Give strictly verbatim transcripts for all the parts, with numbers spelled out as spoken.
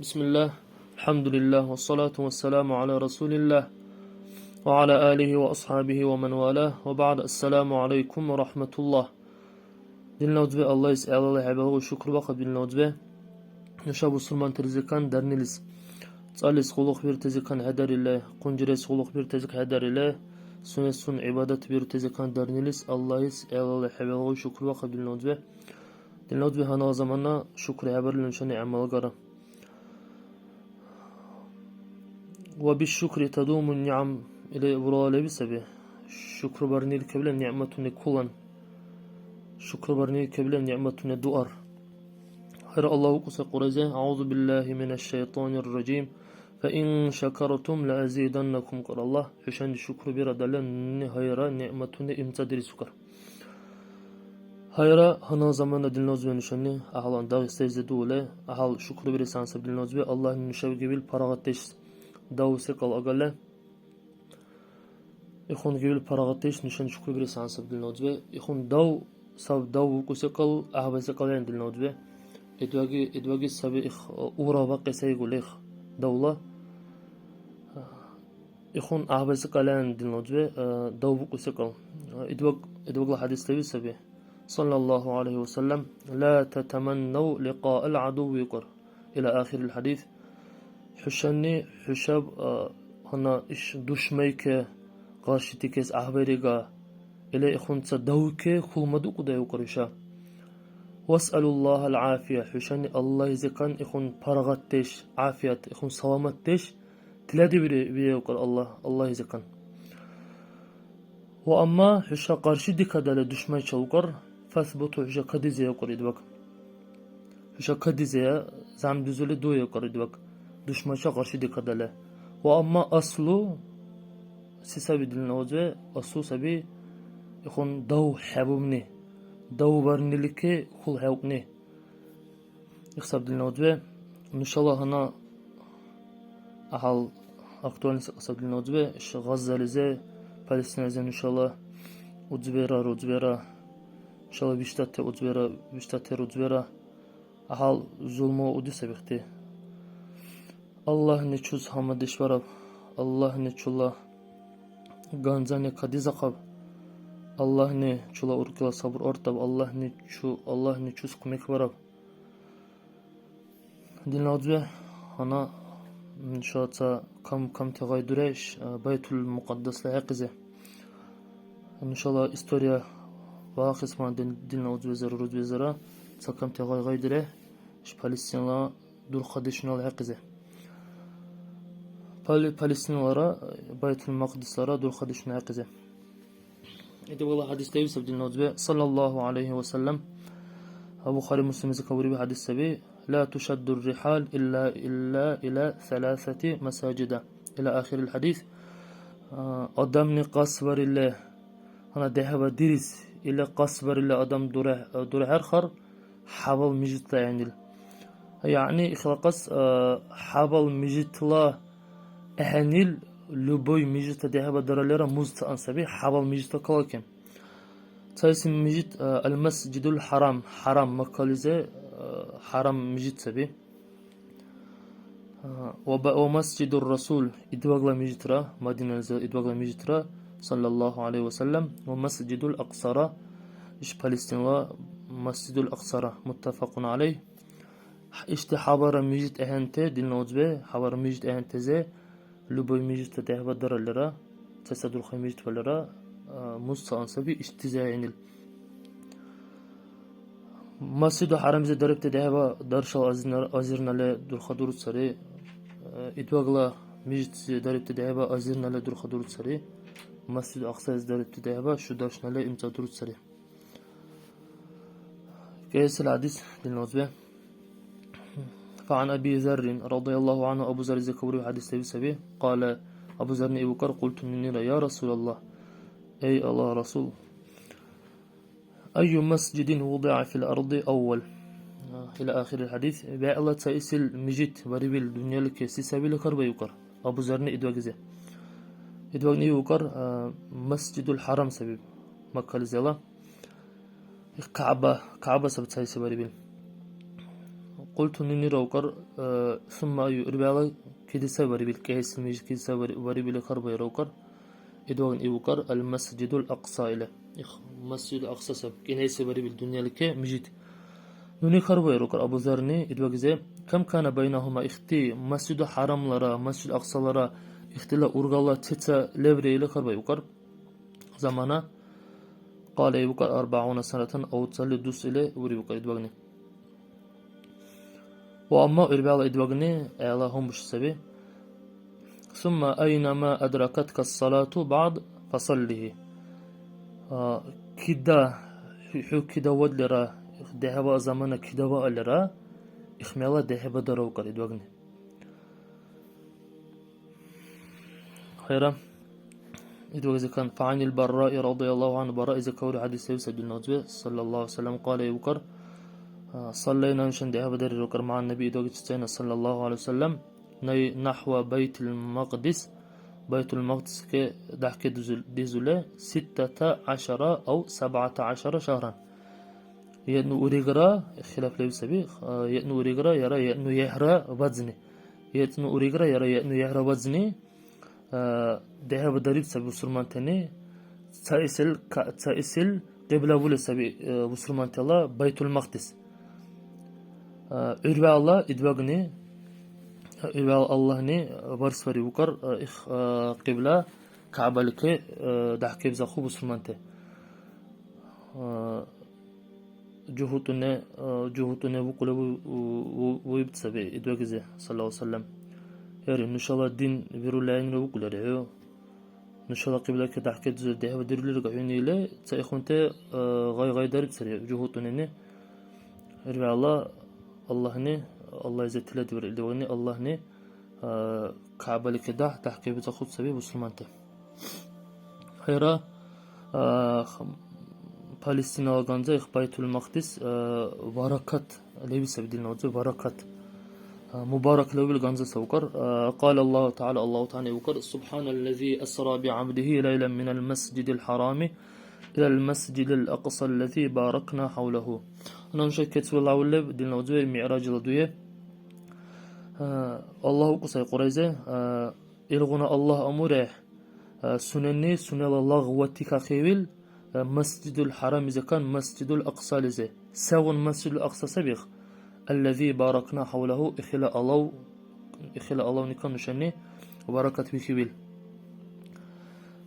بسم الله، الحمد لله، والصلاة والسلام على رسول الله، وعلى آله وأصحابه ومن والاه، وبعد، السلام عليكم ورحمة الله. Динна узбе, Аллагьис гӀелала хӀебалгъу шукрбахъаб, динна узбе. Нуша бусурмантазикан дарнилис, цӀалис къуллукъбирутазикан хӀедарили, хъунжирес къуллукъбирутазик хӀедарили, сунес сун гӀибадат бирутазикан дарнилис Аллагьис гӀелала хӀебалгъу шукрбахъаб, динна узбе. Динна узбе, гьанна замана шукр хӀебарили нушани гӀямал агара. وبالشكر تدوم النعم или бурала леби саби. Шукрбарнили кабилан нигӀматуни кулан. Шукрбарнили кабилан нигӀматуни дуар. ХӀера, Аллагь укӀуси Кьурайзе: أعوذ بالله من الشيطان الرجيم. فإن شكرتم لأزيدنكم. Кьар Аллагь, хӀушани шукрубирадалли, нуни гьайра нигӀматуни имцӀадирисукар. Гьайра, гьанна замана, динна узбе, нушани гӀяхӀялан Дагъистайзи дуули, гӀяхӀял шукрубирес гӀян саб, динна узбе, Аллагьни нушаб гибил парагъатдеш дав секӀал агарли. Ихун гибил парагъатдеш нушани шукрубирес гӀян саб, динна узбе. Ихун дав саб, дав букӀу секӀал, гӀяхӀбай секӀал ян, динна узбе. Идваги, идваги саби их, ура бакьи сайгули их давла. Ихун гӀяхӀбайси кьалан, динна узбе, э, давбукӀуси кьал. Э, идваг-, идвагла хӀядис леби саби. صلى الله عليه وسلم: لا تتمنوا لقاء العدو, викӀар. إلى آخر الحديث. ХӀушани, хӀушаб, э, гьанна иш душмайке къаршидикес гӀяхӀбайрига, или ихунца давке хьулмадукӀуда, викӀар хӀуша. واسألوا الله العافية, хӀушани Аллагьизекан ихун паргъатдеш, гӀяфият, ихун саламатдеш, Тиладибири виевкӀар Аллагь, Аллагьизекан. Ва амма хӀуша къаршидикадали душмайчи укӀар, фасбуту, хӀуша кадизевкӀар идваг. ХӀуша кадизея, зямдизули дуевкӀар идваг, душмайчи къаршидикадали. Ва амма аслу, се саби, динна узбе, аслу саби ихун дав хӀебубни, дав барнилики хьулхӀевкӀни. Ихсаб, динна узбе, нушала гьанна гӀяхӀял актуальность ихсаб, динна узбе, иш Гъаззализи, Палестинази нушала узбера, рузбера, нушала виштӀати узбера, виштӀати рузбера гӀяхӀял зулму уди сабихти. Аллагьни чус гьамадеш бараб, Аллагьни чула ганзани кадизахъаб, Аллагьни чула уркӀила сабур артаб, Аллагьни чу-, Аллагьни чус кумекбараб. Динна узбе, гьанна нуша ца кам-, камти гъай дуреш, а, Байтул Мукьаддасла хӀекьизе. Нушала история ваахъес ман, дин-, динна узбезара, рузбезара, ца камти гъай-гъай дире, иш Палестинала дурхъадешунала хӀекьизе. Пали-, Палестиналара, Байтул Макьдислара дурхъадешуна хӀекьизе. Итавала хӀядис леб саб, динна узбе, صلى الله عليه وسلم. Бухари, Муслимлизи кабуриби хӀядис саби: لا تشد الرحال إلا، إلا إلى ثلاثة مساجد. إلى آخر الحديث. А, адамни кьасбарили, гьанна дехӀиба дирис, или кьасбарили адам дуре-, дурахӀерхар, хӀябал мижитла гӀягӀнил. ЯгӀни, ихлакас, а, хӀябал мижитла гӀягӀнил любой мижитла дехӀиба дараллира муз цаъан саби, хӀябал мижитла калакен. Цаэсил мижит, а, Аль-Масжидуль Харам, Харам, Маккализи, а, Харам мижит саби. А, ва ба-, ва Масжидур Расул, идвагла мижитра, Мадинализи идвагла мижитра, саллаллаху алейхи ва саллям, ва Масжидуль Аксара, иш Палестинала Масжидуль Аксара, муттафакун алейх. Ишди хӀябара мижит ахӀенте, динна узбе, хӀябара мижит ахӀентезе, любой мижитла дехӀиба дараллира, цаца дурхъай мижит валира, а, муз цаъан саби ишди зягӀинил. Масжиду ХӀярамзи дарибти дехӀиба даршал азирна-, азирнали дурхъадуруцари, э, идвагла мижитзи дарибти дехӀиба азирнали дурхъадуруцари, Масжиду Аксази дарибти дехӀиба шударшнали имцӀадуруцари. КӀиэсил хӀядис, динна узбе. فعن أبي ذر رضي الله عنه, Абу Зарризи кабури хӀядис леби саби. قال, Абу Зарни ибукар, قلت, нунира, يا رسول الله, эй Аллагьла Расул, أي مسجد وضع في الأرض أول؟ إلى آخر الحديث. ВегӀла цаэсил мижит барибил дунъяличи се сабила хьарбаибкар Абу Зарни идвагизи. Идвагни ибукар, а, Масжидул ХӀярам саби, Маккализила. КягӀба, КягӀба саби цаэси барибил. Кьулту нунира укар, э, сумма аю, ирбала киди сай барибил, кӀиэсил мижит киди сай бари-, барибили хьарбаира укар. Идвагни ивукар, Ал-Масжидул Акса или. Их, Масжидул Акса саб, кӀинайси барибил дунъялике мижит. Нуни хьарбаира укар Абу Зарни, идвагизе, кам кана байнахума ихти, Масжиду Харамлара, Масжиду Аксалара ихтила ургала цеца леври или хьарбаи укар. Замана, кьала ивукар, арбагӀуна санатан, авцалли дус или ури укар идвагни. Ва амма ирбала идвагни гӀела гьунбуш саби. Сумма айнама адракатка салату баъд фасаллиги. А, кида, хӀу, хӀу кида вадлира, дехӀеба замана кида вааллира, ихмяла дехӀеба даравкар идвагни. Хайра. Идвагзикан, фаъанил Барраи радияллаху анху, Барра иза каври хӀядис леб сай дунназбе, саллаллаху салям, кьала ивукар, а, саллайна нушан дехӀеба дарира укар, маъан Наби идвагичи цайна, саллаллаху алейхи ва саллям, най нахва Байтул Макдис, Байтул Макдиске дахъхӀедизуле, ситтата гӀяшара ав сабгӀата гӀяшара шагьран. ЕцӀну уригра, хилаф леби саби, а, ецӀну уригра яра ецӀну ехӀра вазни. ЕцӀну уригра яра ецӀну ехӀра вазни, а, дехӀеба дариб саби бусурмантани, цаэсил ка-, цаэсил кьибла були саби, а, бусурмантала Байтул Макдис. А, гӀурбала идвагни, а, гӀурбала Аллагьни барсбариб укар, а, их, а, кьибла КягӀбалике, а, дахъхӀебизахъу бусурманти. А, жугьутӀуне, а, жугьутӀуне букӀули у-, у-, у-, уиб саби идвагизи, саллаллаху саллям. Яри, нушала дин бирули айнира букӀулри хӀу. Нушала кьиблаке дахъхӀедизур дехӀба дирулирга хӀуни или, цаихъунти, а, гъай-гъай дариб сари жугьутӀунени. Ирвала Аллагьни, Аллагьизе тиладибир илдивани Аллагьни, а, КягӀбалике дахъ-, дахъхӀебизахъут саби бусурманти. ХӀера, а, х-, Палестинала ганза их Байтул Макдис, а, баракат леби саби динна узби, баракат. А, мубарак левил ганза савкар. А, кьала Аллагьу ТагӀяла, Аллагьу ТагӀяла ивкар, «СубхӀяналлази асра бигӀябдигьи лайлан минал масжидил хӀярами илал масжидил акьсаллази баракна хӀявлагьу». Гьанна нуша кецӀбала гӀявлеб динна узби МигӀражла дуе. А, Аллагь укӀусай Кьурайзе, а, Илгъуна Аллагь амурехӀе, а, сунени сунела лагъ ватикахъивил, а, Масжидул ХӀярамлизекан Масжидул Акьсализи. Сегъуна Масжидул Акьса сабихъ? Аллази баракна хӀявлагьу, ихила алав, ихила алавникан нушани баракат вихьивил.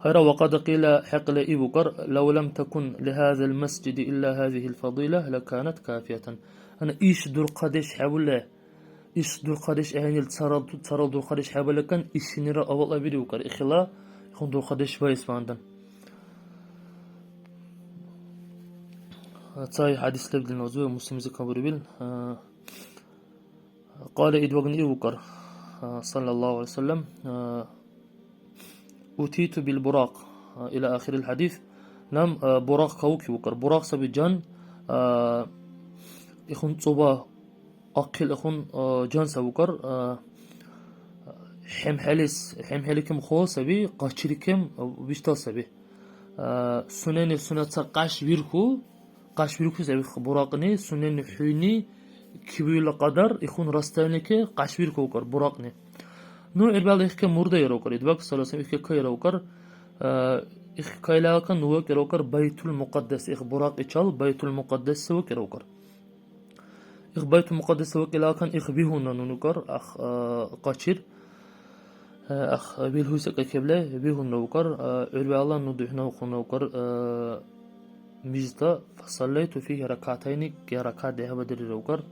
ХӀера, ва къад кьила, хӀекьли ибукар, лав лам такун лихӀязал масжиди илла хӀязихӀил фадила лаканат кафиятан. Гьанна иш дурхъадеш хӀебуле, Иш дурхъадеш гӀягӀнил царал, царал дурхъадеш хӀебалакан, ишинира авал абириукар, ихила ихун дурхъадеш ваэс вандан. Цай хӀядис леб динна узби Муслимзи кабурибил, а, кьала идвагни ивукар, а, саллаллаху гӀалайхи ва саллям, а, «Утиту бил буракъ», а, ила ахирил хӀядис. Наб, а, буракъ кавкибукар. Буракъ саби жан, а, ихун цӀуба ахъил ихун, а, жан сабукар, а, хӀемхӀелис, хӀемхӀеликим хъула саби, къачириким, а, виштӀал саби. А, сунени сунела ца кьяш вирху, Кьяшбиркуси саби буракьни, сунени хӀуйни кибиула кьадар ихун расстояниеке кьяшбиркуукар буракьни. Ну, гӀербала ихке мурда яраукар, идбаг саласам ихке кайраукар, а, их кайлака ну вакӀираукар Байтул Мукьаддас, их буракьичал Байтул Мукьаддас вакӀираукар. Их Байтул Мукьаддас вакӀилакан их вигьунра нунукар, ах, а, къачир. Ах, вилгьуси кьикибли вигьунра укар, а, гӀурбала ну духӀнаухъунра укар, а, мижитла, фасаллайту фигьи ракатайни, кӀи ракат дехӀеба дирира укар,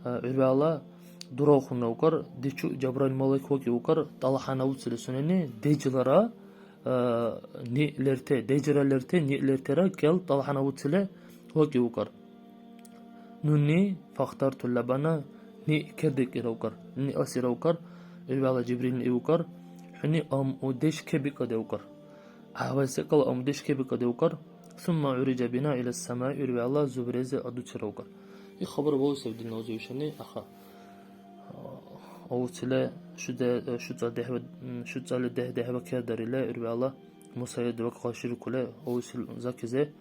а, гӀурбала дураухъунра укар, дичу Жабраил малайк вакӀи укар, тӀалхӀяна уцили сунени, дежлара, а, ни лерте, дежра лерте, ни лертера кӀел тӀалхӀяна уцили вакӀи укар. Нуни фахтарту лабана, ни кердикӀира укар, ни асира укар, гӀурбала Жибрилни ивукар, хӀуни амъудеш кебикӀаде укар. ГӀявай секӀал амъудеш кебикӀаде укар, сумма гӀуриджа бина ила самай, гӀурбала зубрезе адуцира укар. Их хабар балуси саби динна узби ишани, аха. Авцила шудя-, шуцӀа дехӀба-, шуцӀали дехӀ-, дехӀба кердарили, гӀурбала Муса идбаг къарширикули, авцил закизе,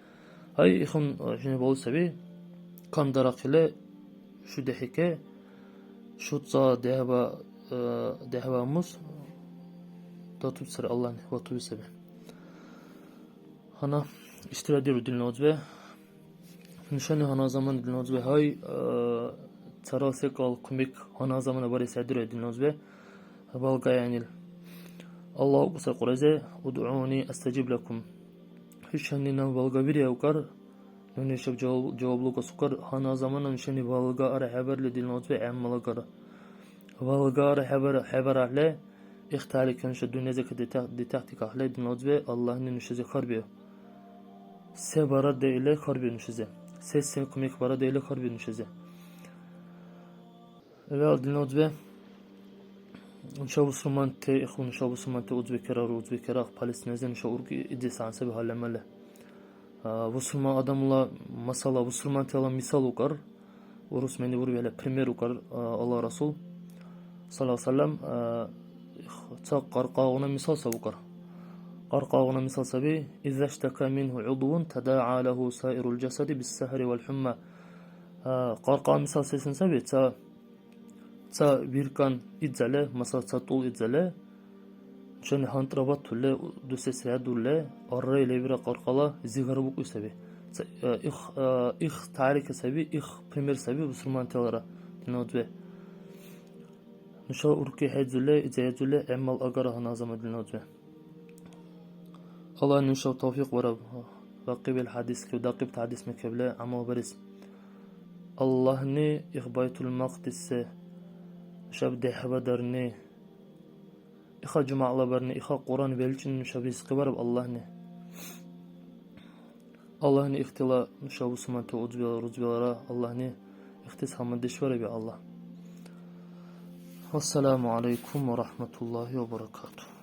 Гьай, ихун, э, хӀуни балули саби, кам дарахъили, шу дехӀике, шуца дехӀба, э, дехӀба мус датуб сари Аллагьни, ватуби саби. Гьанна иштира диру дила узбе. Нушани гьанна замана дила узбе, гьай, э, царал секӀал кумек гьанна замана барес хӀедирая дила узбе. Балга гӀягӀнил. Аллагь укӀуса Кьуръайзе, «УдгӀуни астажиб лакум». ХӀушани наб балга бирая укӀар, нуни ишаб жаваб, жаваб лугас укӀар, гьанна замана нушани балга ара хӀебарили дила узбе гӀяммалагара. Балга ара хӀебара-, хӀебарахӀли, ихтарика нуша дунъязе кадетах-, детахъдикахӀли дила узбе, Аллагьни нушазе хьарбиу. Се бараде или хьарбиу нушазе. Се-се кумек бараде или хьарбиу нушазе. Вял дила узбе, нуша бусурманти, иху нуша бусурманти узбекерар, узбекерах, Палестиназе нуша уркӀи идес гӀян саби гьалли-малли. А, бусурман адамла масала, бусурмантала мисал укӀар, урус мени бурбехӀе пример укӀар, а, Аллагь Расул, саллаллаху алейхи ва саллям, а, ца къаркъагъуна мисал саб укӀар. Къаркъагъуна мисал саби, «Иза штака минху удвун, тадаа лаху саирул жасади биссахари вал хӀумма». А, къаркъа мисал сесен саби, ца, ца виркан идзале, масала, ца тӀул идзале, нушани гьантӀра батули, дусес рядули, аррай лебира къаркъала зигар букӀуй саби. Ца, э, их, э, их тарика саби, их пример саби бусурманталара, дила узбе. Нуша уркӀи хӀедзули, идза хӀедзули, гӀямал агара гьанна замана, дила узбе. Аллагь нушаб тавфикъ бараб, бакъибил хӀядис кив, дакъибти хӀядис мекевли гӀямал барес. Аллагьни их Байтул Макдиссе нушаб дехӀбадарни, иха жумягӀлабарни, иха Кьуръан белчӀни нушаб ризкьи бараб Аллагьни. Аллагьни ихтила нуша бусурманти узбела-, рузбелара Аллагьни ихтис гьамаддеш бараби Аллагь. Вассаламу алейкум ва рахматуллахи ва баракатух.